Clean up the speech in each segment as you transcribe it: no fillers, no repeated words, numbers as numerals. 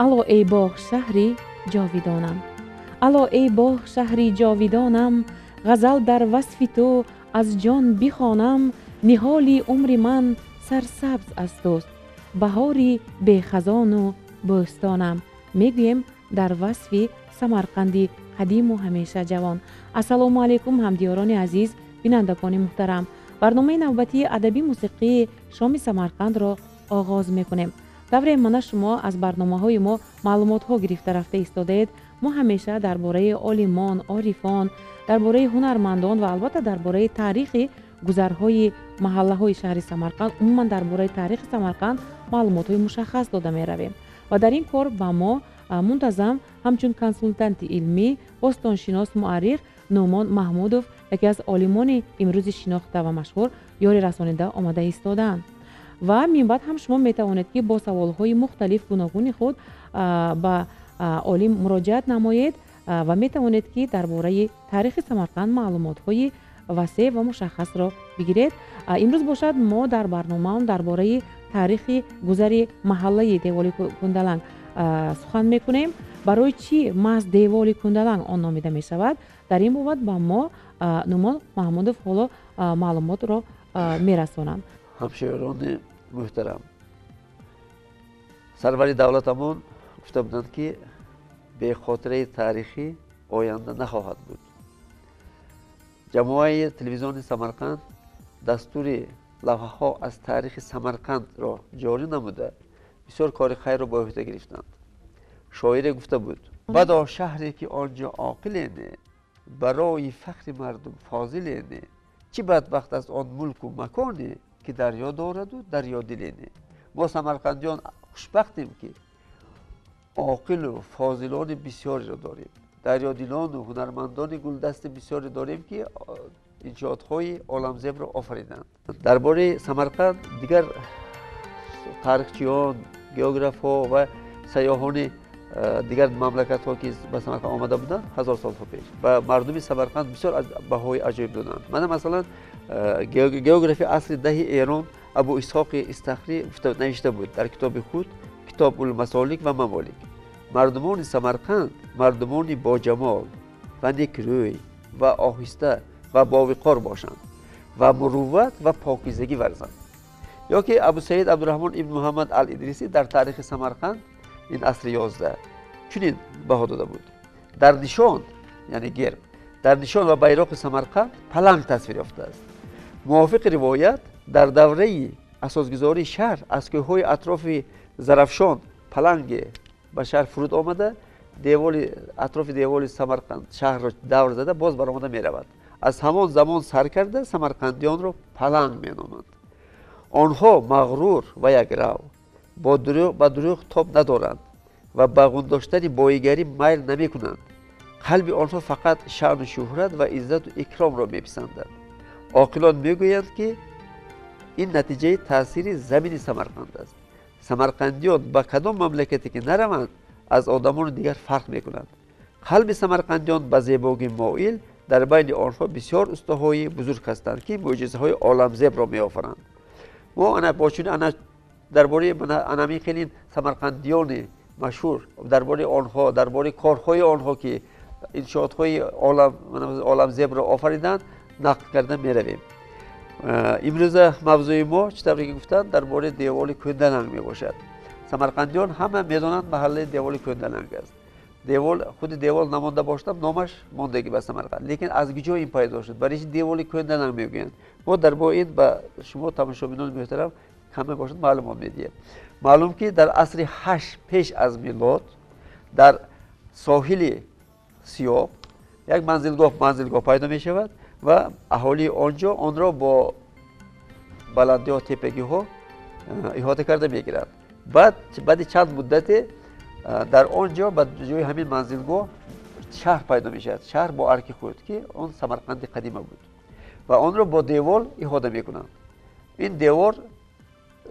Ало эй боғ шаҳри ҷовидонам, ало эй боғ шаҳри ҷовидонам, ғазал дар васфи ту аз ҷон бихонам, ниҳоли умри ман сарсабз аз туст, баҳори бехазону бӯстонам. Мегӯем дар васфи Самарқанди қадиму ҳамеша ҷавон. Ассалому алайкум, ҳамдиёрони азиз, бинандагони муҳтарам. Барномаи навбатии адабӣ мусиқии шоми Самарқандро оғоз мекунем. Тавре мана шумо аз барномаҳои мо маълумотҳо гирифта рафта истодаед, мо ҳамеша дар бораи олимон, орифон, дар бораи ҳунармандон ва албатта дар бораи таърихи гузарҳои маҳаллаҳои шаҳри Самарқанд, умуман дар бораи таърихи Самарқанд маълумотҳои мушаххас дода меравем. Ва дар ин кор ба мо мунтазам ҳамчун консултанти илмӣ, бостоншинос, муаррих Нуъмон Маҳмудов, яке аз олимони имрӯзи шинохта ва машҳур, ёри расонида омада истодаанд. Ва минбаъд ҳам шумо метавонед, ки бо саволҳои мухталиф гуногуни худ ба олим муроҷиат намоед ва метавонед, ки дар бораи таърихи Самарқанд маълумотҳои васеъ ва мушаххасро бигиред. Имрӯз бошад, мо дар барномаам дар бораи таърихи гузари маҳаллаи деволи Кундаланг сухан мекунем. Барои чӣ маҳз деволи Кундаланг он номида мешавад? Дар ин бобат ба мо Нуъмон Маҳмудов ҳоло маълумотро мерасонанд. Ҳамширони муҳтарам, сарвари давлатамон гуфта буданд, ки бехотираи таърихӣ оянда нахоҳад буд. Ҷамоаи телевизиони Самарқанд дастури лавҳаҳо аз таърихи Самарқандро ҷорӣ намуда, бисёр кори хайрро ба ӯҳда гирифтанд. Шоире гуфта буд: бадо шаҳре, ки он ҷо оқиле не, барои фахри мардум фозиле не, чӣ бадбахт аст он мулку маконе, ки дарё дораду дарёдиле не. Мо самарқандиён хушбахтем, ки оқилу фозилони бисёреро дорем, дарёдилону ҳунармандони гулдасти бисёре дорем, ки иншоотҳои оламзебро офариданд. Дар бораи Самарқанд дигар таърихчиён, географҳо ва сайёҳони дигар мамлакатҳо, ки ба Самарқанд омада буданд ҳазор солҳо пеш, ба мардуми Самарқанд бисёр баҳои аҷоиб доданд. Мана, масалан, географи асри 10-и Эрон Абу Исҳоқи Истахрӣ навишта буд дар китоби худ Китобулмасолик ва мамолик: мардумони Самарқанд мардумони боҷамол ва некрӯй ва оҳиста ва бовиқор бошанд ва мурувват ва покизагӣ варзанд. Ё ки Абу Саид Абдураҳмон ибн Муҳаммад ал Идрисӣ дар таърихи Самарқанд, ин асри 11, чунин баҳо дода буд: дар нишон, яъне герб, дар нишон ва байроқи Самарқанд паланг тасвир ёфтааст. Мувофиқи ривоят, дар давраи асосгузории шаҳр аз кӯҳҳои атрофи Зарафшон паланге ба шаҳр фуруд омада, деволи атрофи деволи Самарқанд шаҳрро давр зада, боз баромада меравад. Аз ҳамон замон сар карда самарқандиёнро паланг меноманд. Онҳо мағрур ва якрав, ба дурӯғ тоб надоранд ва ба ғун доштани боигарӣ майл намекунанд. Қалби онҳо фақат шаъну шӯҳрат ва иззату икромро меписандад. Оқилон мегӯянд, ки ин натиҷаи таъсири замини Самарқанд аст. Самарқандиён ба кадом мамлакате ки нараванд, аз одамони дигар фарқ мекунанд. Қалби самарқандиён ба зебогӣ моил. Дар байни онҳо бисёр устаҳои бузург ҳастанд, ки мӯъҷизаҳои оламзебро меофаранд. Мо ана бо чунин ана дар бораи анамин хелин самарқандиёни машҳур, дар бораи онҳо, дар бораи корҳои онҳо, ки иншоотҳои оламзебро офариданд, нақл карда меравем. Имрӯза мавзӯи мо, чӣ тавре ки гуфтанд, дар бораи деволи Кӯндаланг мебошад. Самарқандиён ҳама медонанд, маҳаллаи деволи Кӯндаланг аст. Девол, худи девол намонда бошад, номаш мондагӣ ба Самарқанд. Лекин аз куҷо ин пайдо шуд, барои чи деволи Кӯндаланг мегӯянд? Мо дар бораи ин ба шумо, тамошобинони муҳтарам, каме бошад маълумот медиҳем. Маълум, ки дар асри 8 пеш аз милод дар соҳили Сиёб як манзилгоҳ пайдо мешавад ва аҳолии он ҷо онро бо баландиҳо, теппагиҳо иҳота карда мегиранд. Баъд баъди чанд муддате дар он ҷо, ба ҷои ҳамин манзилгоҳ, шаҳр пайдо мешавад, шаҳр бо арки худ, ки он Самарқанди қадима буд, ва онро бо девол иҳота мекунанд. Ин девор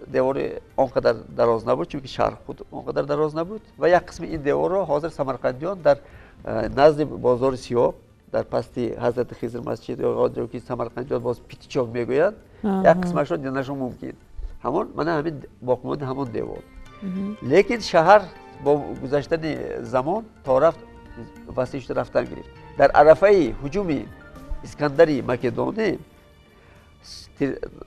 девори он қадар дароз набуд, чунки шаҳр худ он қадар дароз набуд. Ва як қисми ин деворро ҳозир самарқандиён дар назди бозори Сиёб, дар пасти Ҳазрати Хизр масҷид, ё ки самарқандиён боз Питичок мегӯянд, як қисмашро диданашон мумкин. Ҳамон мана ҳамин боқимондаи ҳамон девор. Лекин шаҳр Бо гузаштани замон то рафт васеъ шуда рафтан гирифт. Дар арафаи ҳуҷуми Искандари Македонӣ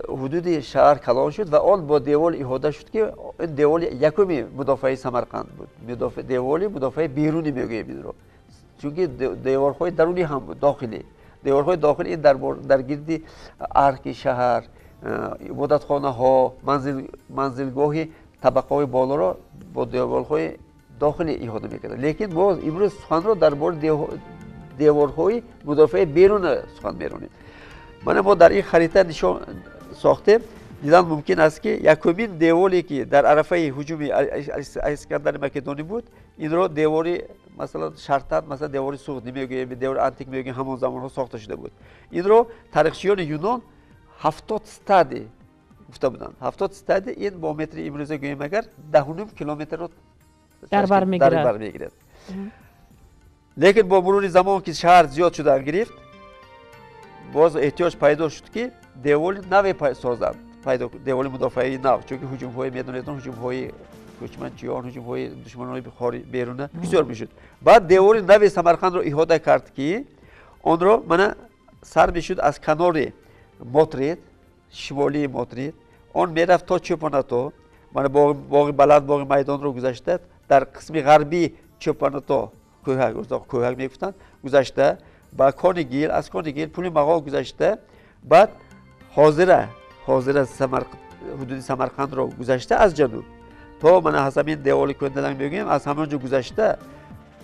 ҳудуди шаҳр калон шуд ва он бо девол иҳота шуд, ки ин деволи якуми мудофиаи Самарқанд буд. Деволи мудофиаи берунӣ мегӯем инро, чунки деворҳои дарунӣ ҳам буд, дохилӣ. Деворҳои дохилӣ ин дар гирди арки шаҳр, ибодатхонаҳо, манзилгоҳи табақаҳои болоро бо деворҳои дохилӣ иҳота мекарданд. Лекин мо имрӯз суханро дар бораи деворҳои мудофиаи беруна сухан меронем. Мана мо дар ин харита нишон сохтем, дидан мумкин аст, ки якумин деволе, ки дар арафаи ҳуҷуми Искандари Македонӣ буд, инро девори, масалан, шартан, масалан, девори суғдӣ мегӯем, девори антик мегӯем, ҳамон замонҳо сохта шуда буд. Инро тарихчиёни юнон 70 стади гуфта буданд. 70 стади ин бо метри имрӯза гӯем агар, 10,5 километрро дар бар мегирад. Лекин бо мурури замон, ки шаҳр зиёд шудан гирифт, боз эҳтиёҷ пайдо шуд, ки деволи наве созанд, деволи мудофиаи нав, чунки ҳуҷумҳои, медонедон, ҳуҷумҳои кӯчманчиён, ҳуҷумҳои душманони беруна бисёр мешуд. Баъд девори нави Самарқандро иҳота кард, ки онро мана сар мешуд аз канори Мотрид, шимолии Мотрид, он мерафт то Чӯпонато, мана боғи баланд, боғи майдонро гузашта, дар қисми ғарбии Чӯпонато, кӯҳак, кӯҳак мегуфтанд, гузашта ба Кони Гил, аз Кони Гил Пули Мағо гузашта, баъд ҳозира ҳудуди Самарқандро гузашта, аз ҷануб то мана аз ҳамин деволи кӯндаланг мегӯем, аз ҳамон ҷо гузашта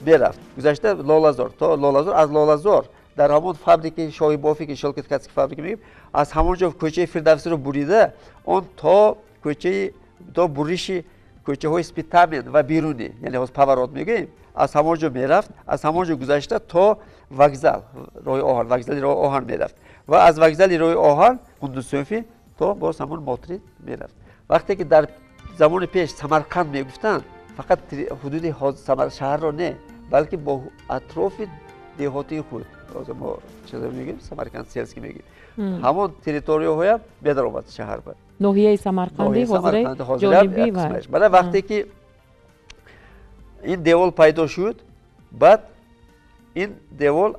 мерафт, гузашта Лолазор, то Лолазор, аз Лолазор дар ҳамон фабрикаи шоҳибофӣ, ки шёлко-ткацкий фабрика мегӯем, аз ҳамон ҷо кӯчаи Фирдавсиро бурида, он то кӯчаи, то буриши кӯчаҳои Спитамен ва Берунӣ, яъне ҳоз поворот мегӯем, аз ҳамон ҷо мерафт, аз ҳамон ҷо гузашта то вокзал роҳи оҳан, вокзали роҳи оҳан мерафт ва аз вокзали роҳи оҳан Қундузсӯфӣ то боз ҳамон Мотрид мерафт. Вақте ки дар замони пеш Самарқанд мегуфтанд, фақат ҳудуди шаҳрро не, балки бо атрофи деҳотии худ, ҳозир мо чизо мегӯем, Самарқанд сельский мегӯем, ҳамон территорияҳоям медаромад шаҳр ба ноҳияи Самарқанди ҳозираи ҷонибӣ. Бана вақте ки ин девол пайдо шуд, баъд ин девол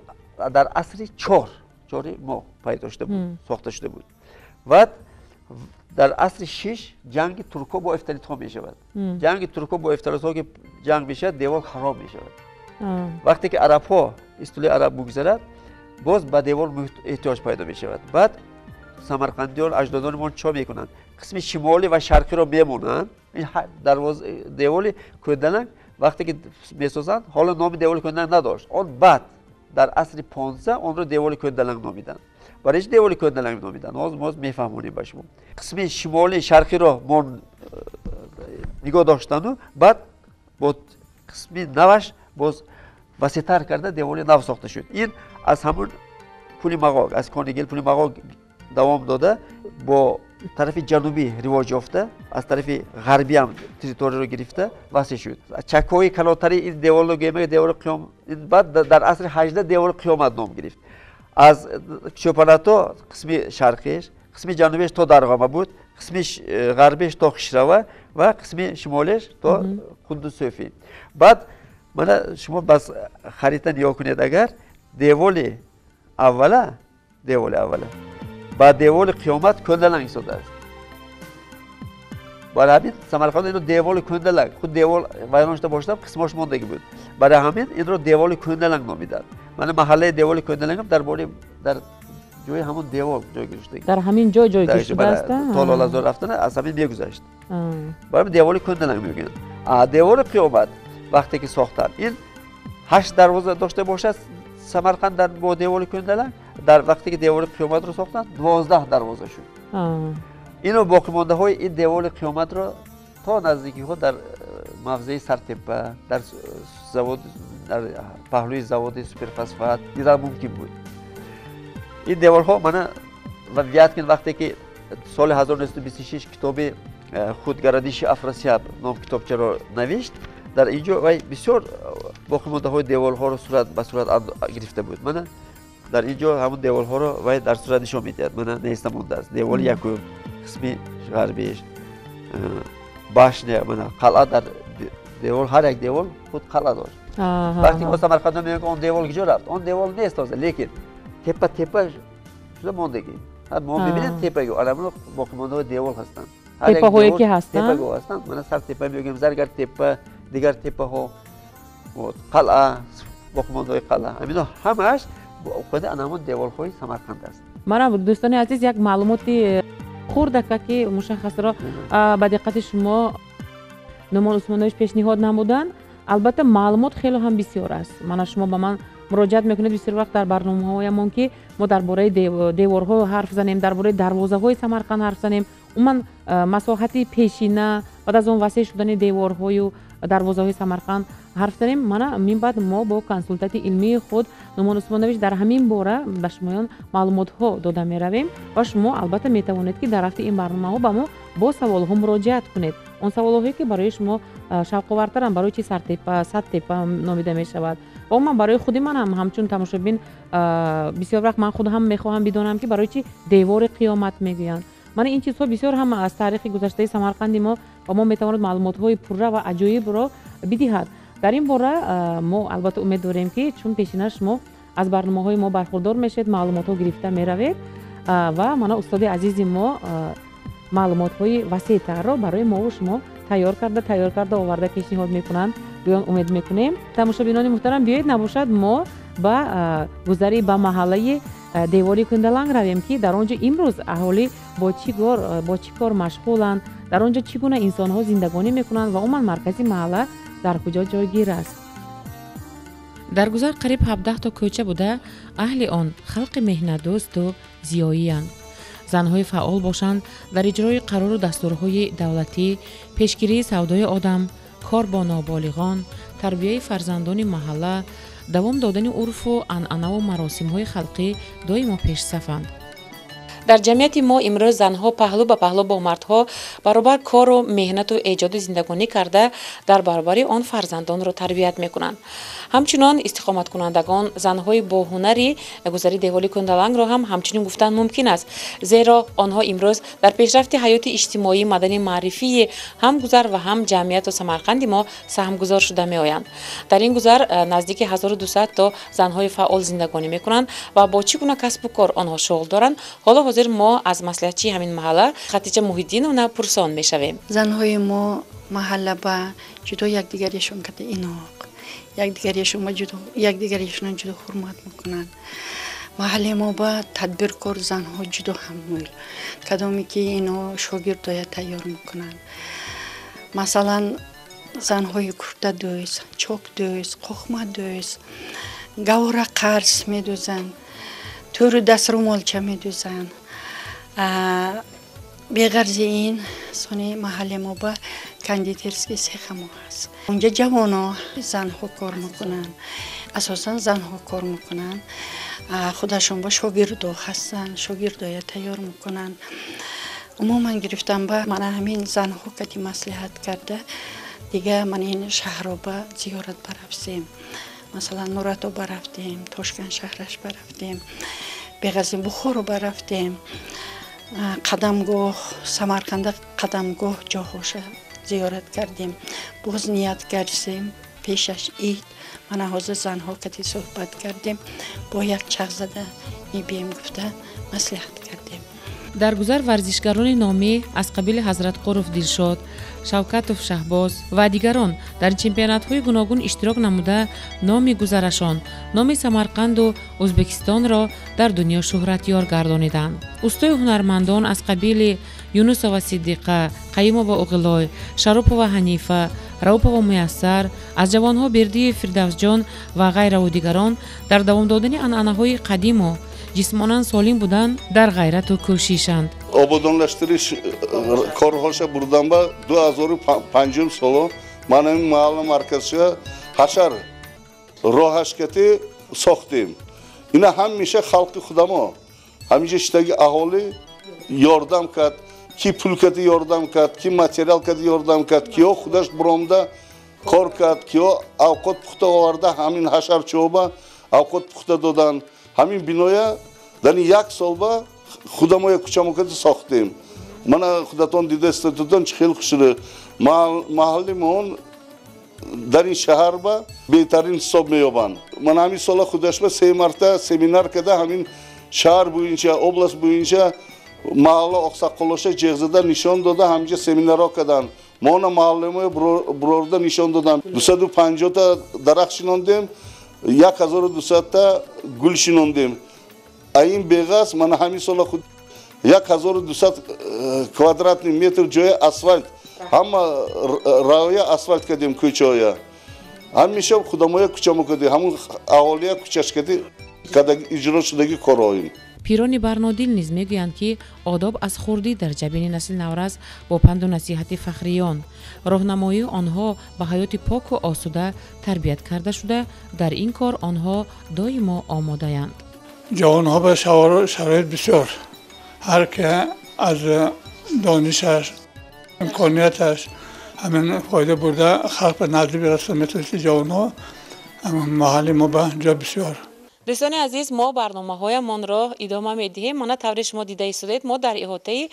дар асри чори мо пайдо шуда буд, сохта шуда буд. Баъд дар асри шиш ҷанги туркҳо бо эфталитҳо мешавад. Ҷанги туркҳо бо эфталитҳо ки ҷанг мешавад, девол хароб мешавад. Вақте ки арабҳо, истилои араб мегузарад, боз ба девол эҳтиёҷ пайдо мешавад. Баъд самарқандиён, аҷдодони мо чо мекунанд? Қисми шимолӣ ва шарқиро мемонанд. Ин деволи кӯндаланг вақте ки месозанд, ҳоло номи деволи кӯндаланг надошт. Он баъд дар асри 15 онро деволи кӯндаланг номиданд. Барои чӣ деволи кӯндаланг номиданд? Ҳозир мо мефаҳмонем ба шумо. Қисми шимолии шарқиро мо нигоҳ доштану баъд бо қисми наваш боз васеътар карда деволи нав сохта шуд. Ин аз ҳамон Пули Мағог, аз Кони Гил, Пули Мағог давом дода, бо тарафи ҷанубӣ ривоҷ ёфта, аз тарафи ғарбӣ ҳам территорияро гирифта васеъ шуд. Чакҳои калонтари ин деворро гӯем, девори қиём, баъд дар асри 18 девори қиёмат ном гирифт. Аз Чӯпонато қисми шарқиш, қисми ҷанубиш то Дарғома буд, қисми ғарбиш то Хишрава ва қисми шимолиш то Қундузсӯфӣ. Баъд мана шумо бас харита нигоҳ кунед агар, деволи аввала, деволи аввала ба деволи қиёмат кӯндаланг истодааст. Барои ҳамин Самарқанд инро деволи кӯндаланг, худ девол вайрон шуда бошад, қисмош мондагӣ буд. Барои ҳамин инро деволи кӯндаланг номиданд. Мана маҳаллаи деволи кӯндалангам дар бораи дар ҷои ҳамон девол ҷойгир шудагӣ. Дар ҳамин ҷой ҷойгир шудааст? То Лолазор рафтана аз ҳамин мегузашт. Барои деволи кӯндаланг мегӯянд. Деволи қиёмат вақте ки сохтанд, ин 8 дарвоза дошта бошад Самарқанд дар бо деволи кӯндаланг, дар вақте ки деволи қиёматро сохтанд, 12 дарвоза шуд. Ино боқимондаҳои ин деволи қиёматро то наздикиҳо дар мавзеи Сартепа, дар завод, дар паҳлӯи заводи суперфосфат дидан мумкин буд. Ин деворҳо мана Вяткин вақте ки соли 1926 китоби худ «Городище Афросияб» ном китобчаро навишт, дар ин ҷо вай бисёр боқимондаҳои деворҳоро сурат ба сурат гирифта буд. Мана дар ин ҷо ҳамон деворҳоро вай дар сурат нишон медиҳад. Мана неста мондааст деволи якум, қисми ғарбиш, башня, мана қалъа дар Девор, ҳар як девор худ қалъа дошт. Вақте мо Самарқанд меоем, он девор куҷо рафт? Он девор нест ҳозир, лекин тепа тепа шуда мондагӣ. Мо мебинем тепаго, ана боқимондаҳои девор ҳастанд. Тепаҳое ки ҳастанд? Тепаго ҳастанд. Мана Сартепа мегӯем, Заргар тепа, дигар тепаҳо, қалъа, боқимондаҳои қалъа. Ҳамино ҳамааш худи ана ҳамон деворҳои Самарқанд аст. Мана, дӯстони азиз, як маълумоти хурдака ки мушаххасро ба диққати шумо Нумон Усмонович пешниҳод намуданд. Албатта, маълумот хеле ҳам бисёр аст. Мана, шумо ба ман муроҷиат мекунед бисёр вақт дар барномаҳоямон, ки мо дар бораи деворҳо ҳарф занем, дар бораи дарвозаҳои Самарқанд ҳарф занем, умуман масоҳати пешина, баъд аз он васеъ шудани деворҳою дарвозаҳои Самарқанд ҳарф занем. Мана, мин баъд мо бо консултанти илмии худ Нумон Усмонович дар ҳамин бора ба шумоён маълумотҳо дода меравем ва шумо албатта метавонед, ки дар рафти ин барномаҳо ба мо бо саволҳо муроҷиат кунед, он саволҳое ки барои шумо шавқовартаранд: барои чи Сартепа, Садтепа номида мешавад. Ва умуман барои худи манам ҳамчун тамошобин бисёр вақт ман худ ҳам мехоҳам бидонам, ки барои чи девори қиёмат мегӯянд. Мана, ин чизҳо бисёр ҳам аз таърихи гузаштаи Самарқанди мо ба мо метавонад маълумотҳои пурра ва аҷоибро бидиҳад. Дар ин бора мо албатта умед дорем, ки чун пешина шумо аз барномаҳои мо бархурдор мешавед, маълумотҳо гирифта меравед ва мана, устоди азизи мо маълумотҳои васеътарро барои мову шумо тайёр карда оварда пешниҳод мекунанд, гӯён умед мекунем. Тамошобинони муҳтарам, биёед, набошад, мо ба гузари ба маҳаллаи девори Кундаланг равем, ки дар он ҷо имрӯз аҳолӣ бо чӣ кор машғуланд, дар он ҷо чӣ гуна инсонҳо зиндагонӣ мекунанд ва умуман маркази маҳалла дар куҷо ҷойгир аст. Дар гузар қариб 17 то кӯча буда, аҳли он халқи меҳнатдӯсту зиёиянд. Занҳои фаъол бошанд, дар иҷрои қарору дастурҳои давлатӣ, пешгирии савдои одам, кор бо ноболиғон, тарбияи фарзандони маҳалла, давом додани урфу анъанаву маросимҳои халқӣ доимо пешсафанд. Дар ҷамъияти мо имрӯз занҳо паҳлӯ ба паҳлӯ бо мардҳо баробар кору меҳнату эҷоду зиндагонӣ карда, дар баробари он фарзандонро тарбият мекунанд. Ҳамчунон истиқоматкунандагон занҳои боҳунари гузари деволи Кундалангро ҳам ҳамчунин гуфтан мумкин аст, зеро онҳо имрӯз дар пешрафти ҳаёти иҷтимоӣ, маданӣ, маърифии ҳам гузар ва ҳам ҷамъияту Самарқанди мо саҳмгузор шуда меоянд. Дар ин гузар наздики 1200 то занҳои фаъол зиндагонӣ мекунанд ва бо чӣ гуна касбу кор онҳо шуғл доранд, ҳоло ҳозир мо аз маслиҳатчии ҳамин маҳалла Хатиҷа Муҳиддиновна пурсон мешавем. Занҳои мо маҳалла ба ҷудо якдигаришон када иноқ, якдигаришонро ҷудо ҳурмат мекунанд. Маҳалли мо ба тадбиркор занҳо ҷудо ҳам мӯл, кадоме ки ино шогирдоя тайёр мекунанд. Масалан, занҳои куртадӯз, чокдӯз, қоқмадӯз, гавора қарз медӯзанд, тӯру даструмолча медӯзанд. Беғарзи ин, сони маҳалли мо ба кондитерский сехамо ҳаст. Унҷа ҷавоно, занҳо кор мекунанд, асосан занҳо кор мекунанд. Худашон ба шогирдо ҳастанд, шогирдоя тайёр мекунанд. Умуман гирифтан ба мана ҳамин занҳо кати маслиҳат карда, дига мана ин шаҳро ба зиёрат барафтем. Масалан, Нурато барафтем, Тошканд шаҳраш барафтем, беғази Бухоро барафтем, қадамгоҳ Самарқанда, қадамгоҳ ҷоҳоша зиёрат кардем. Боз ният кардем пешаш ид, мана ҳозир занҳо кати суҳбат кардем, бо як чақ зада мебием гуфта маслиҳат кардем. Дар гузар варзишгарони номӣ аз қабили Ҳазратқуров Дилшод, Шавкатов Шаҳбоз ва дигарон дар чемпионатҳои гуногун иштирок намуда, номи гузарашон, номи Самарқанду Ӯзбекистонро дар дунё шӯҳратёр гардониданд. Устои ҳунармандон аз қабили Юнусова Сиддиқа, Қаюмова Уғилой, Шаропова Ҳанифа, Раупова Муяссар, аз ҷавонҳо Бердиев Фирдавсҷон ва ғайраву дигарон дар давом додани анъанаҳои қадиму ҷисмонан солим будан дар ғайрату кӯшишанд. Ободонлаштириш корҳоша бурдан ба 2005 соло ман ҳамин маҳалла марказша ҳашар роҳашкати сохтем. Ина ҳамеша халқи худамо, ҳамиҷа шидаги аҳолӣ ёрдам кард, ки пул кати ёрдам кард, ки материал кати ёрдам кард, киё худаш буромда кор кард, киё авқот пухта оварда, ҳамин ҳашар чоба авқот пухта доданд. Ҳамин биноя дар як солба худамо як кучамокати сохтем. Мана, худатон дидастатон, чӣ хел хушрӯ маҳалли мон. дар ин шаҳр ба беҳтарин ҳисоб меёбанд. Ман ҳамин сола худаш ба се марта семинар карда ҳамин шаҳр буюнча, област буюнча маҳалла оқсоқолоша ҷеғ зада нишон дода, ҳаминҷа семинарҳо карданд. Мо она маҳалламоя бурорда нишон доданд. 250-та дарахт шинондем, 1200-та гул шинондем. А ин беғаз мана ҳамин сола худ 1200 квадратный метр ҷои асфальт, ҳама раоя асфальт кардем, кӯчаоя. Ҳамеша худамоя кӯчамо кардем, ҳамун аҳолия кӯчаш кардем, када иҷро шудагӣ корҳоим. Пирони барнодил низ мегӯянд, ки одоб аз хурдӣ дар ҷабини насли наврас бо панду насиҳати фахриён, роҳнамоии онҳо ба ҳаёти поку осуда тарбият карда шуда, дар ин кор онҳо доимо омодаянд. Ҷавонҳо ба шароит бисёр, ҳар ки аз донишаш, имконияташ ҳамин фоида бурда, халқ ба назди бираса метавонисти. Ҷавонҳо маҳалли мо ба ҷо бисёр. Дӯстони азиз, мо барномаҳоямонро идома медиҳем. Мана тавре шумо дида истодед, мо дар иҳотаи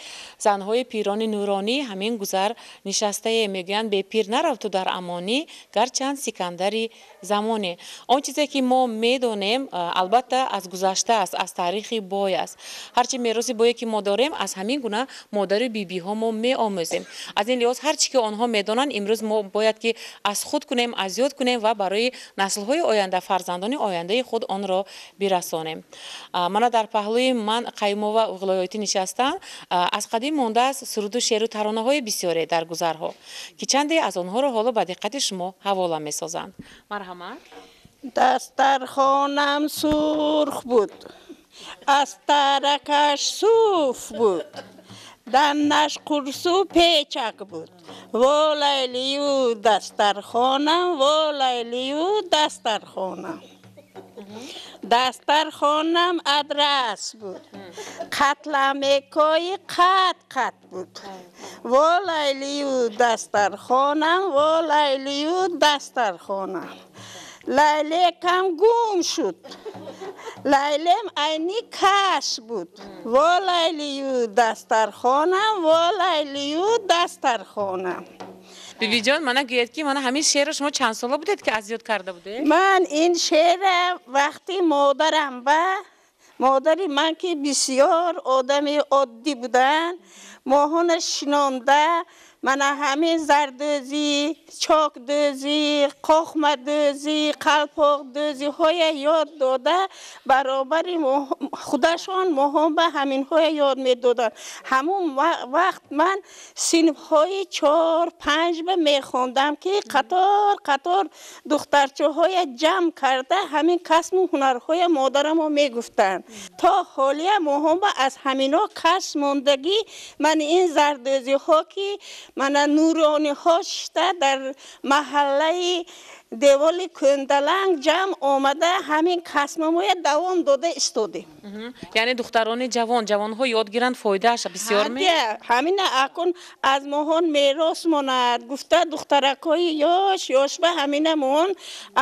занҳои пирони нуронӣ ҳамин гузар нишастаем. Мегӯянд, бепир нарав ту дар амонӣ, гарчанд сикандари замоне. Он чизе ки мо медонем, албатта, аз гузашта аст, аз таърихи бой аст. Ҳарчи мероси бое ки мо дорем, аз ҳамин гуна модару бибиҳо мо меомӯзем. Аз ин лиҳоз, ҳар чӣ ки онҳо медонанд, имрӯз мо бояд ки аз худ кунем, аз ёд кунем ва барои наслҳои оянда, фарзандони ояндаи худ онро бирасонем. Мана дар паҳлӯи ман Қаймова Вилоятӣ нишастанд. Аз қадим мондааст суруду шеъру таронаҳои бисёре дар гузарҳо, ки чанде аз онҳоро ҳоло ба диққати шумо ҳавола месозанд. Марҳамат. Дастархонам сурх буд, аз таракаш суф буд, даннаш қурсу печак буд. Во Лайлию дастархонам, во Лайлию дастархонам. Дастархонам адрас буд, қатламекои қат қат буд. Во Лайлию дастархонам, во Лайлию дастархонам. Лайлекам гум шуд, Лайлем айни каш буд. Во Лайлию дастархонам, во Лайлию дастархонам. Бибиҷон, мана гӯяд, ки мана ҳамин шеърро шумо чанд сола будед, ки аз ёд карда будед? Ман ин шеъра вақти модарам ба модари ман, ки бисёр одами оддӣ буданд, моҳона шинонда, мана ҳамин зардӯзӣ, чокдӯзӣ, қохмадӯзӣ, қалпоқдӯзиҳоя ёд дода, баробари худашон моҳон ба ҳаминҳоя ёд медоданд. Ҳамун вақт ман синфҳои чор панҷ ба мехондам, ки қатор қатор духтарчаҳоя ҷамъ карда, ҳамин касбу ҳунарҳоя модарамо мегуфтанд. То ҳолия моҳон ба аз ҳаминҳо касб мондагӣ. Ман ин зардӯзиҳо, ки мана нурониҳо шишта дар маҳаллаи деволи кӯндаланг ҷамъ омада, ҳамин касбамоя давом дода истодем. Яъне духтарони ҷавон, ҷавонҳо ёд гиранд, фоидааш бисёр ме? Ҳамина акун аз моҳон мерос монад гуфта, духтаракҳои ёш ёшба ҳамина моҳон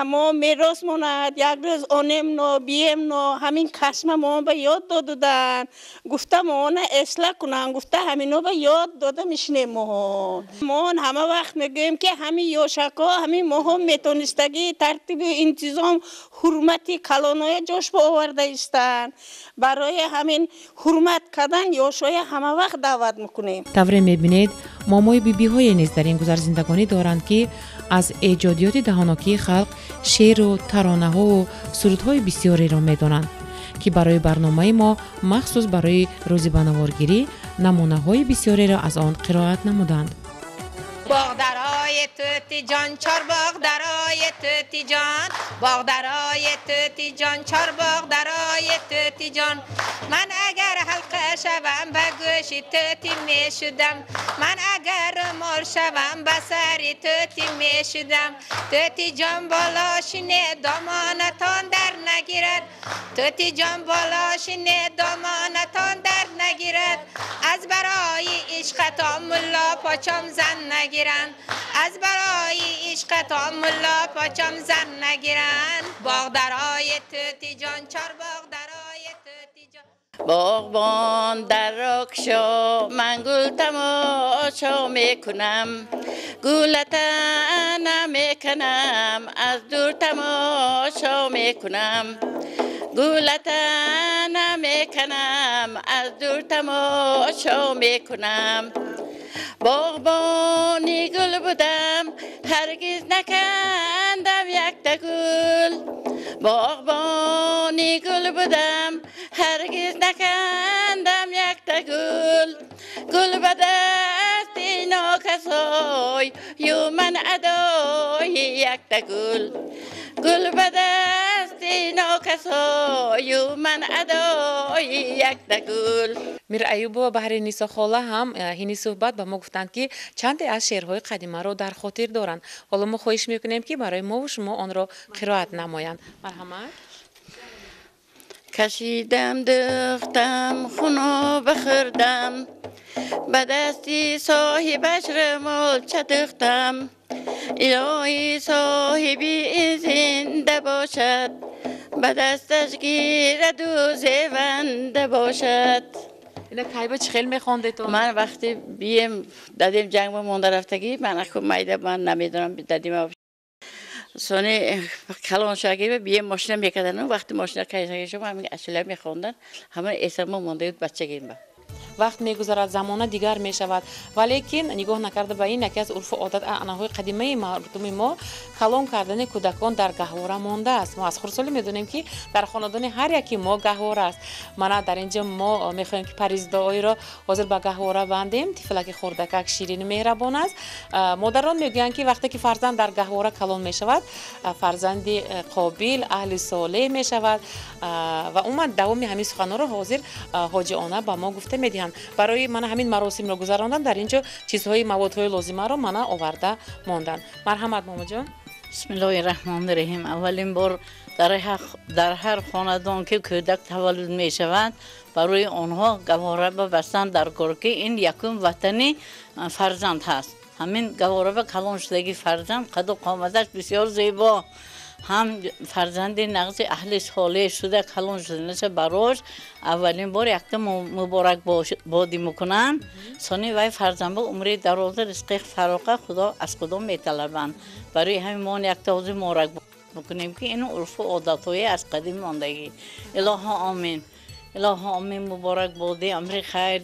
аммо мерос монад, як рӯз онемно биемно ҳамин касба моҳон ба ёд додуданд гуфта, моҳона эсла кунанд гуфта, ҳамино ба ёд дода мешинем. Моҳон моҳон ҳама вақт мегӯем, ки ҳамин ёшакҳо ҳамин моҳон метонистагӣ тартибу интизом, ҳурмати калоноя ҷош ба оварда истанд. Барои ҳамин ҳурмат кардан ёшоя ҳама вақт даъват мекунем. Тавре мебинед, момои бибиҳое низ дар ин гузар зиндагонӣ доранд, ки аз эҷодиёти даҳонокии халқ шеъру таронаҳову сурудҳои бисёреро медонанд, ки барои барномаи мо, махсус барои рӯзи банаворгирӣ, намунаҳои бисёреро аз он қироат намуданд. Боғдарой тӯтиҷон, чорбоғдарой тӯтиҷон, боғдарой тӯтиҷон, чорбоғдарой тӯтиҷон. Ман агар ҳалқа шавам, ба гӯши тӯтӣ мешудам, ман агар румол шавам, ба сари тӯтӣ мешудам. Тӯтиҷон, боло шине, домонатон дар нагирад. Тӯтиҷон, боло шине, домонатон дар нагирад. Аз барои ишқатон мулло почом зан нагиранд, аз барои ишқатон мулло почом зан нагиранд. Боғдарой тӯтиҷон, чорбоғдарой тӯтиҷон. Боғбон, дарро кушо, ман гул тамошо мекунам. Гулата намекунам, аз дур тамошо мекунам. Гулата намекунам, аз дур тамошо мекунам. Боғбони гул будам, ҳаргиз накандам якта гул. Боғбони гул будам, ҳаргиз накандам якта гул. Гул ба дасти нокасой, ю ман адои якта гул. Гул ба дасти нокасой, ю ман адои якта гул. Мир Аюбова баҳри Нисо хола ҳам ҳини суҳбат ба мо гуфтанд, ки чанде аз шеърҳои қадимаро дар хотир доранд. Ҳоло мо хоҳиш мекунем, ки барои мову шумо онро қироат намоянд. Марҳамат. Кашидам духтам, хуно бихӯрдам, ба дасти соҳибаш румолча духтам. Илоҳи соҳиби зинда бошад, ба дасташ гираду зеванда бошад. Ина кайба чӣ хел мехондед? Ман вақте бием дадем ҷанг ба монда рафтагӣ, ман аку майда ман намедонам дадим сони калон шагӣ бием мошина мекардан. Вақти мошина кайсагӣ шуд, ҳамин асила мехондан, ҳама эсама монда буд бачагим ба. Вақт мегузарад, замона дигар мешавад, валекин нигоҳ накарда ба ин яке аз урфу одат анъанаҳои қадимаи мардуми мо калон кардани кӯдакон дар гаҳвора мондааст. Мо аз хурдсолӣ медонем, ки дар хонадони ҳар яки мо гаҳвора аст. Мана дар ин ҷо мо мехоҳем, ки париздоиро ҳозир ба гаҳвора бандем. Тифлаки хурдакак ширину меҳрабон аст. Модарон мегӯянд, ки вақте ки фарзанд дар гаҳвора калон мешавад, фарзанди қобил, аҳли солеҳ мешавад. Ва умуман давоми ҳамин суханҳоро ҳозир ҳоҷи она ба мо гуфта медиҳанд. Барои мана ҳамин маросимро гузарондан дар ин ҷо чизҳои маводҳои лозимаро мана оварда монданд. Марҳамат, момаҷон. Бисмиллоҳи раҳмони раҳим. Аввалин бор дар ҳар хонадон ки кӯдак таваллуд мешавад, барои онҳо гаҳвора бастан дар кор, ки ин якум ватани фарзанд ҳаст. Ҳамин гаҳвора ба калон шудаги фарзанд қаду қоматаш бисёр зебо, ҳам фарзанди нағзи аҳли солеҳ шуда калон шуданаша барош аввалин бор якта муборак бодӣ мекунанд. Сони вай фарзанд ба умри дароза, ризқи фароқа худо аз худо металабанд. Барои ҳамин мо якта ҳозир муборак мекунем, ки ин урфу одатҳое аз қадим мондагӣ. Илоҳо омин, илоҳо омин. Муборак бодӣ, амри хайр,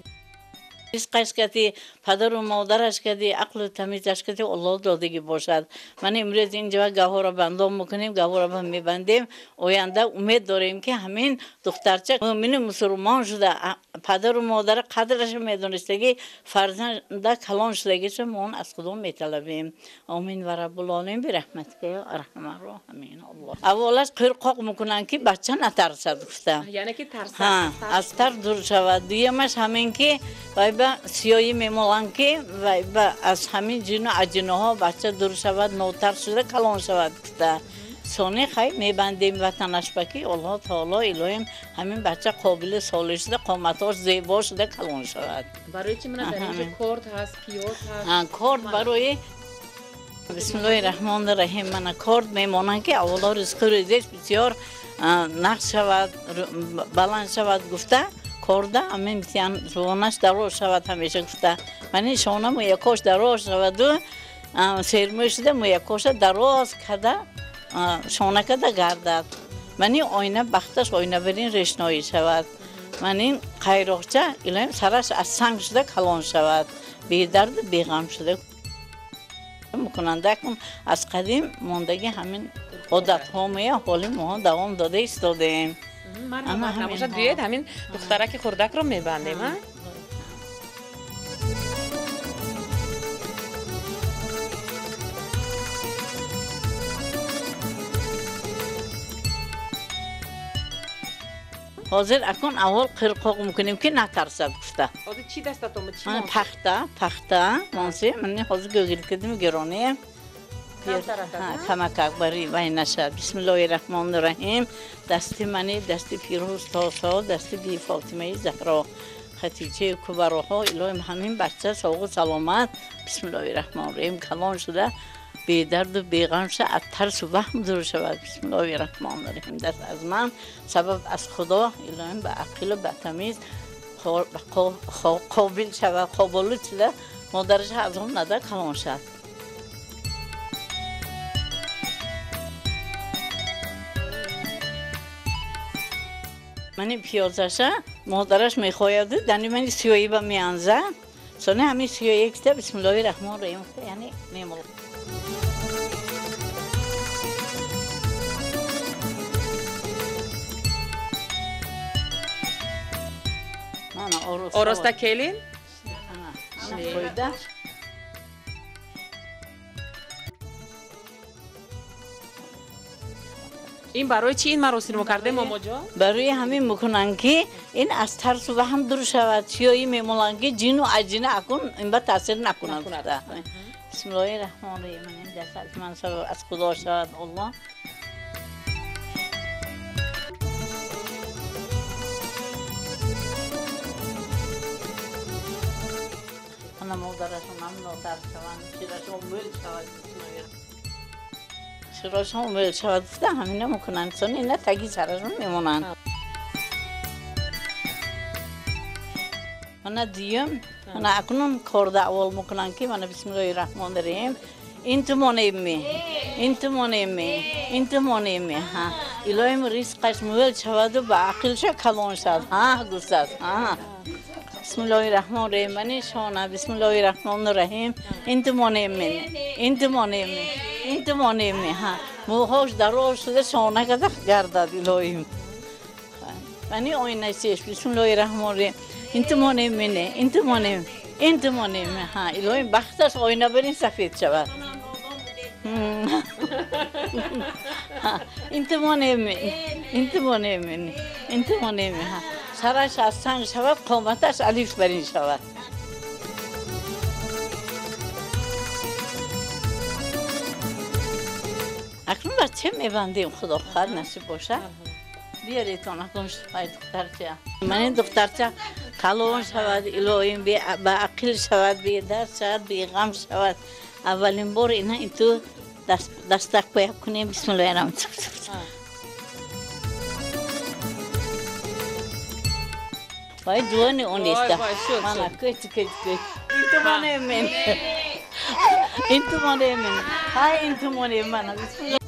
ризқаш кати, падару модараш кати, ақлу тамизаш кати Аллоҳ додагӣ бошад. Ман имрӯз инҷо гаҳвора бандом мекунем, гаҳвора мебандем. Оянда умед дорем, ки ҳамин духтарча мӯъмину мусулмон шуда, падару модара қадрашро медонистагӣ, фарзанда калон шудагиша мо он аз худо металабем. Омин ва раббулоламин бираҳматика ё арҳамар роҳимин. Аллоҳ. Аввалаш қирқоқ мекунанд, ки бача натарсад гуфта. Яъне ки тарсад. Аз тарс дур шавад. Дуюмаш ҳамин ки вай ба сиёҳӣ мемоланд, ки вай ба аз ҳамин ҷину аҷинаҳо бача дур шавад, нотарс шуда калон шавад гуфта. Сони хай мебандем ватанаш ба, ки Аллоҳ таоло илоҳим ҳамин бача қобили солеҳ шуда, қоматош зебо шуда калон шавад. Барои чӣ мана дар инҷо корд ҳаст, пиёз ҳаст? Корд барои бисмиллоҳи раҳмони раҳим. Мана корд мемонанд, ки аввало ризқу рӯзиш бисёр нақш шавад, баланд шавад гуфта. Корда ҳамин зубонаш дароз шавад ҳамеша гуфта. Ман ин шона мӯякош дароз шаваду сермӯй шуда мӯякоша дароз карда шона карда гардад. Ман ин оина бахташ оинабарин решноӣ шавад. Ман ин қайроқча илоҳим сараш аз санг шуда калон шавад, бедарду беғам шуда мекунанд. Акун аз қадим мондагӣ ҳамин одатҳо мея ҳоли моҳо давом дода истодаем. Марҳамат, набошад, биёед ҳамин духтараки хурдакро мебандем. Ҳозир акун аввал қирқоқ мекунем, ки натарсад гуфта. Ҳозир чӣ дастатон чӣ? Пахта, пахта монси, ман ҳозир гӯгирд кардем гиронем. Камакак бари вай нашад. Бисмиллоҳи раҳмони раҳим. Дасти мани, дасти Фирӯз Тосо, дасти би Фотимаи Заҳро, Хатиҷаи Кубароҳо, илоҳим ҳамин бача соғу саломат. Бисмиллоҳи раҳмони раҳим калон шуда, бедарду беғам шуда, аз тарсу ваҳм дур шавад. Бисмиллоҳи раҳмони раҳим. Даст аз ман, сабаб аз Худо, илоҳим ба ақилу ба тамиз қобил шавад, қобилу шуда, модараша аз он нада калон шавад. Мани пиёзаша модараш мехояд, дани мани сиёҳӣ ба меанзад. Сони ҳамин сиёҳӣ кита бисмиллоҳи раҳмони раҳим гуфта, яъне мемолад. Ороста келин? Қойда. Ин барои чӣ ин маросимро кардем, момоҷон? Барои ҳамин мекунанд, ки ин аз тарсу ваҳм дур шавад. Сиёҳӣ мемоланд, ки ҷину аҷина акун ин ба таъсир накунанд. Бисмиллоҳи раҳмони раҳим. Ин даст аз ман шавад, аз Худо шавад, Аллоҳ. Ана модарашон ҳам нотарс шаванд, ширашон мӯл шавад. Ширашон мӯл шавад гуфта ҳамина мекунанд. Сони ина таги сарашон мемонанд. Мана дуюм, мана акнун корда аввал мекунанд, ки мана бисмиллоҳи раҳмони раҳим. Ин ту монем, ин ту монем, ин ту монем. Ҳа, илоҳим ризқаш мӯл шаваду ба ақлша калон шавад. Ҳа, гуфтааст. Ҳа. Бисмиллоҳи раҳмони раҳим. Мани шона бисмиллоҳи раҳмони раҳим. Ин ту монем, ин ту монем, ин ту монем. Ҳа, мӯҳош дароз шуда шона када гардад илоҳим. Мани оинасеш бисмиллоҳи раҳмони раҳим. Ин ту монем, ин ту монем, ин ту монем. Ҳа, илоҳим бахташ оина барин сафед шавад. Ин ту монем, ин ту монем, ин ту монем. Ҳа, сараш аз санг шавад, қоматаш алиф барин шавад. Акнун бар чӣ мебандем, Худо хоҳад насиб бошад. Биёретон акнун ай духтарча. Ман ин духтарча калон шавад, илоҳим ба ақл шавад, бедард шавад, беғам шавад. Аввалин бор ина ин ту дастак пая кунем. Бисмиллоҳи раҳмони раҳим. Вай ҷувони он неста. Мана кӯч кӯч кӯч. Ин ту монем мен. Ин ту монем мен. Ҳай ин ту монем мана. Бисмиллоҳ.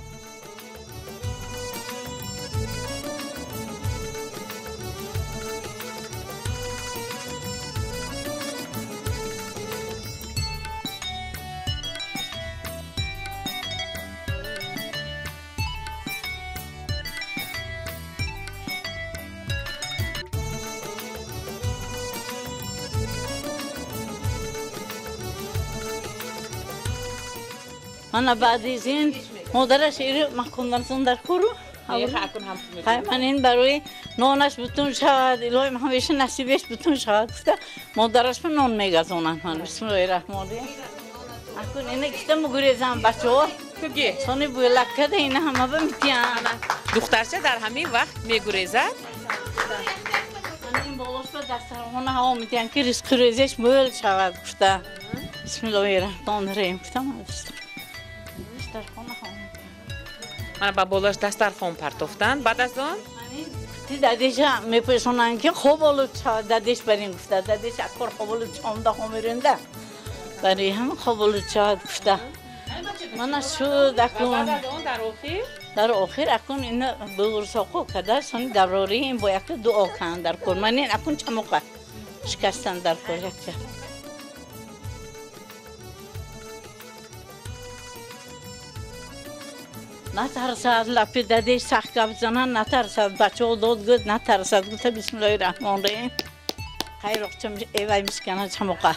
Мана баъди ин модараш ири маҳкумдарсон дар кору. Ман ин барои нонаш бутун шавад, илоҳим ҳамеша насибеш бутун шавад гуфта модараш ба нон мегазонанд. Ман бисмиллоҳи раҳмони раҳим. Акун ина кита мегурезанд бачаҳо. Сони бӯйлак када ина ҳама ба митиянд. Духтарча дар ҳамин вақт мегурезад. Ин болош ба дастархона ҳаво митиянд, ки ризқу рӯзеш мӯл шавад гуфта. Бисмиллоҳи раҳмони раҳим гуфтам. Мана ба болош дастархон партофтанд. Баъд аз он дадеша мепӯшонанд, ки хоб олуд шавад. Дадеш барин гуфта, дадеш акор хоб олуд омда хомиринда, барои ҳама хоб олуд шавад гуфта. Мана шуд акун. Дар охир акун ина буғурсоқо карда, сони даврори ин бо якта дуо канд дар кор. Ман ин акун чамоқа шикастанд дар кор якта. Натарсад, лапи дадеш сахт гап занад, натарсад, бачаҳо дод гӯд, натарсад. Гуфта бисмиллоҳи раҳмони раҳим. Қайроқча эвай мишкана чамоқа.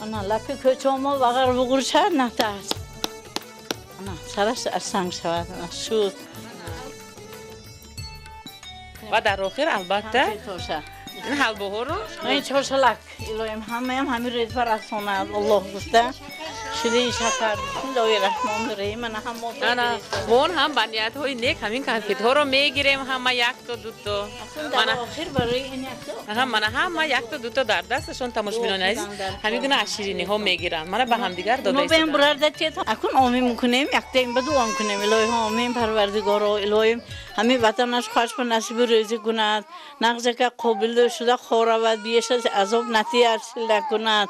Ана лапи кӯчамо вағар буғур шавад, натарс. Ана сараш аз санг шавад, шуд. Ва дар охир албатта ин ҳалбоҳоро ин чоршалак илоҳим ҳамаям ҳамин резба расонад Аллоҳ гуфта. Ширин шакар бисмиллоҳи раҳмони раҳим. Ана ҳам мо ҳам ба ниятҳои нек ҳамин конфетҳоро мегирем, ҳама якто дуто. Дар охир барои ин якто мана ҳама якто дуто дар дасташон тамошобинони азиз ҳамин гуна аз шириниҳо мегиранд. Мана ба ҳамдигар дода истоданд. Бурарда чет акун омин мекунем, якта ин ба дуо мекунем. Илоҳи омин Парвардигоро, илоҳим ҳамин ватанаш хош ба насиби рӯзӣ кунад, нағзака қобил шуда хоравад, биеша азоб натиҳад, шилда кунад.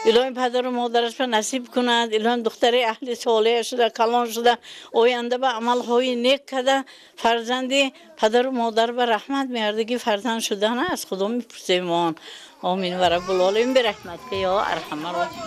Илоҳим падару модараш ба насиб кунад. кунад, илоҳим духтари аҳли солеҳ шуда, калон шуда, оянда ба амалҳои нек карда, фарзанди падару модар ба раҳмат меардагӣ фарзанд шудана аз Худо мепурсемон. Омин ва раббул оламин бирахматика ё арҳамар роҳимин.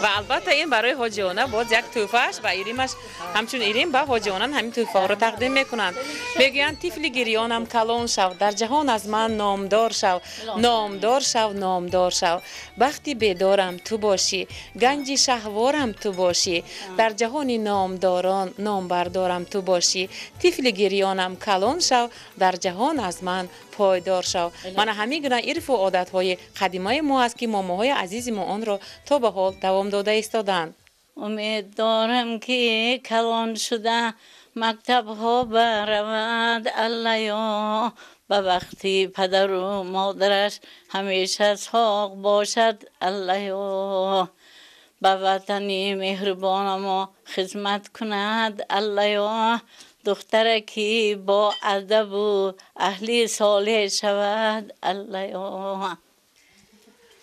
Ва албатта ин барои ҳоҷиёна боз як тӯҳфааш ва иримаш ҳамчун ирим ба ҳоҷиёнан ҳамин тӯҳфаҳоро тақдим мекунанд. Мегӯянд тифли гирёнам калон шав, дар ҷаҳон аз ман номдор шав, номдор шав, номдор шав. Бахти бедорам ту бошӣ, ганҷи шаҳворам ту бошӣ, дар ҷаҳони номдорон номбардорам ту бошӣ. Тифли гирёнам калон шав, дар ҷаҳон аз ман пойдор шав. Мана ҳамин гуна ирфу одатҳои қадимаи мо аст, ки момоҳои азизи мо онро то ба ҳол давом дода истодаанд. Умед дорам, ки калон шуда мактабҳо баравад, аллаё ба вақти падару модараш ҳамеша соғ бошад, аллаё ба ватани меҳрубонамо хизмат кунад, аллаё духтаре ки бо адабу аҳли солеҳ шавад, аллаё.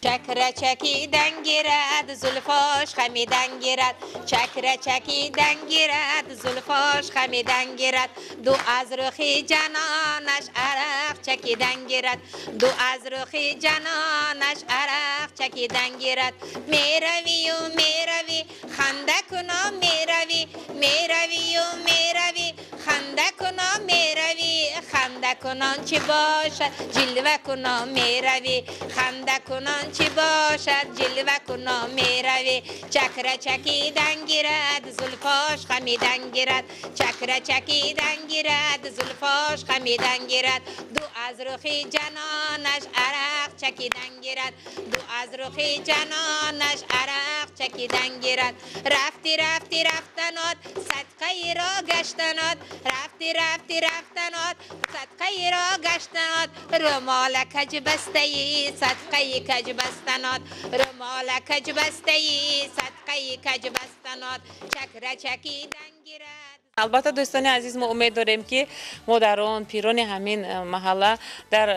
Чакра чакидан гирад, зулфош хамидан гирад, чакра чакидан гирад, зулфош хамидан гирад, ду аз рухи ҷанонаш арақ чакидан гирад, ду аз рухи ҷанонаш арақ чакидан гирад. Меравию мерави, ханда куно мерави, меравию мерави, ханда куно мерави, ханда кунон чӣ бошад, ҷилва куно мерави, ханда кунон чӣ бошад, ҷилва куно мерави. Чакра чакидан гирад, зулфош хамидан гирад, чакра чакидан гирад, зулфош хамидан гирад, ду аз рухи ҷанонаш арақ чакидан гирад, ду аз рухи ҷанонаш арақ чакидан гирад. Рафти рафти рафтанот, садқаиро гаштанот, рафти рафти рафтанот, садқаиро гаштанот, румола каҷ бастаи, садқаи каҷ бастанот, румола каҷ бастаи, садқаи каҷ бастанот, чакра чакидан гирад. Албатта дӯстони азиз, мо умед дорем, ки модарон, пирони ҳамин маҳалла дар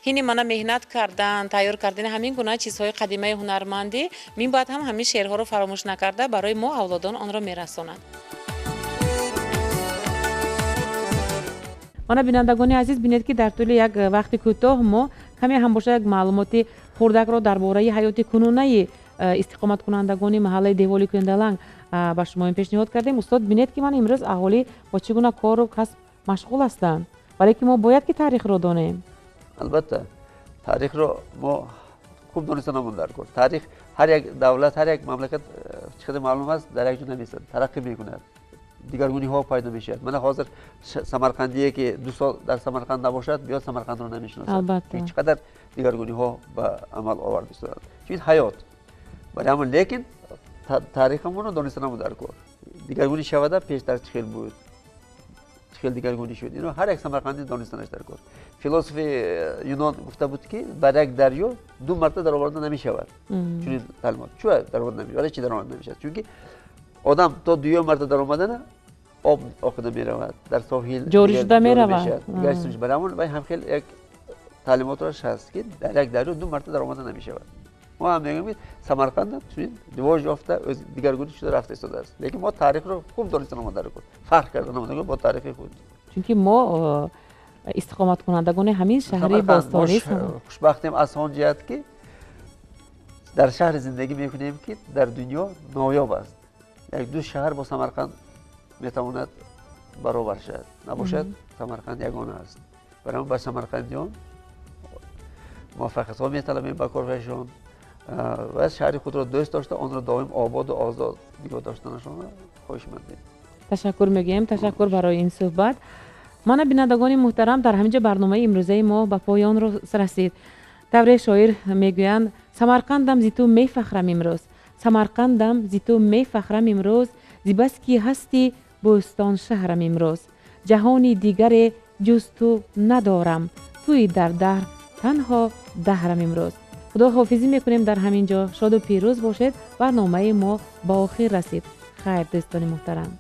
ҳини мана меҳнат кардан, тайёр кардани ҳамин гуна чизҳои қадимаи ҳунармандӣ минбаъд ҳам ҳамин шеърҳоро фаромӯш накарда барои мо авлодон онро мерасонанд. Мана бинандагони азиз, бинед, ки дар тӯли як вақти кӯтоҳ мо каме ҳам бошад як маълумоти хурдакро дар бораи ҳаёти кунунаи истиқоматкунандагони маҳаллаи Деволи Кӯндаланг ба шумо пешниҳод кардем. Устод, бинед, ки ман имрӯз аҳолӣ бо чӣ гуна кору касб машғул ҳастанд, вале ки мо бояд ки таърихро донем. Албатта таърихро мо хуб дониста намон дар кор. Таърих ҳар як давлат, ҳар як мамлакат, чӣ қадар маълум аст, дар як ҷо намеистад, тараққӣ мекунад, дигаргуниҳо пайдо мешавад. Мана ҳозир самарқандие ки 2 сол дар Самарқанд набошад, биёд Самарқандро намешиносад. Албатта чӣ қадар дигаргуниҳо ба амал оварда истодаанд. Чун ҳаёт барои ҳамон, лекин таърихамонро дониста намон дар кор. Дигаргунӣ шавада пештар чӣ хел буд, чӣ хел дигаргунӣ шуд, ино ҳар як самарқандӣ донистанаш дар кор. Философи юнон гуфта буд, ки бар як дарё 2 марта дароварда намешавад. Чунин таълимот чӯ дароварда намешавад? Барои чӣ дароварда намешавад? Чунки одам то дуюм марта даромадана об оқида меравад, дар соҳил ҷорӣ шуда меравад. Барои ҳамон вай ҳам хел як таълимоташ ҳаст, ки дар як дарё 2 марта даромада намешавад. Мо ҳам мегӯем, ки Самарқанд чунин ривоҷ ёфта, ӯз дигаргунӣ шуда рафта истодааст, лекин мо таърихро хуб дониста намон дар кор, фарқ карда намон бо таърихи худ. Чунки мо истиқоматкунандагони ҳамин шаҳри бостонӣ хушбахтем аз он ҷиҳат, ки дар шаҳри зиндагӣ мекунем, ки дар дунё ноёб аст. 1-2 шаҳр бо Самарқанд метавонад баробар шавад, набошад Самарқанд ягона аст. Барои ба самарқандиён муваффақиятҳо металабем ба корҳояшон ва шаҳри худро дӯст дошта, онро доим ободу озод нигоҳ доштанашонро хоҳишмандем. Ташаккур мегӯем, ташаккур барои ин суҳбат. Мана бинандагони муҳтарам, дар ҳамин ҷо барномаи имрӯзаи мо ба поён расид. Тавре шоир мегӯянд: Самарқандам зи ту мефахрам имрӯз, Самарқандам зи ту мефахрам имрӯз, зи бас ки ҳасти бӯстон шаҳрам имрӯз. Ҷаҳони дигаре ҷуз ту надорам, туи дар даҳр танҳо даҳрам имрӯз. Худоҳофизӣ мекунем дар ҳамин ҷо. Шоду пирӯз бошед. Барномаи мо ба охир расид. Хайр, дӯстони муҳтарам.